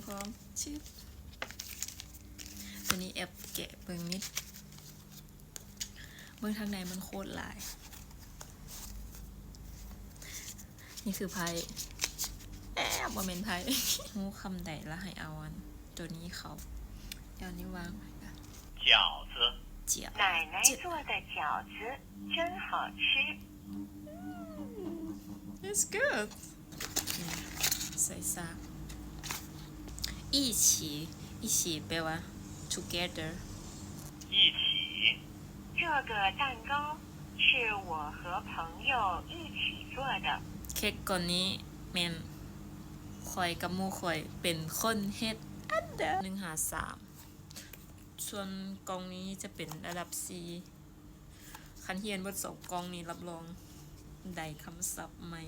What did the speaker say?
ພ້ອມ ຊຶບ ຕົວນີ້ແອບແກະເບິ່ງນິດ ເບິ່ງທາງໃນມັນໂຄດຫຼາຍ. ນີ້ຄືໄພ້ ແອບ ບໍ່ແມ່ນໄພ້. ຮູ້ຄຳໃດລະໃຫ້ເອົາອັນຕົວນີ້ເຂົ້າ. ດຽວນີ້ວາງໄວ້ກ່ອນ. 饺子。饺子。奶奶做的饺子真好吃。 It's good. ໃສ່ຊາກ 一起 一起 ແປວ່າ together. 一起。这个蛋糕是我和朋友一起做的。 ເຄັກກ້ອນນີ້ແມ່ນຂ້ອຍກັບໝູ່ຂ້ອຍເປັນຄົນເຮັດ ອັນເດີ ໜຶ່ງຫາສາມ. ສ່ວນກ່ອງນີ້ຈະເປັນລະດັບສີ່. ຄັນຮຽນເບິດສອງກ່ອງນີ້ ຮັບຮອງໄດ້ຄຳສັບໃໝ່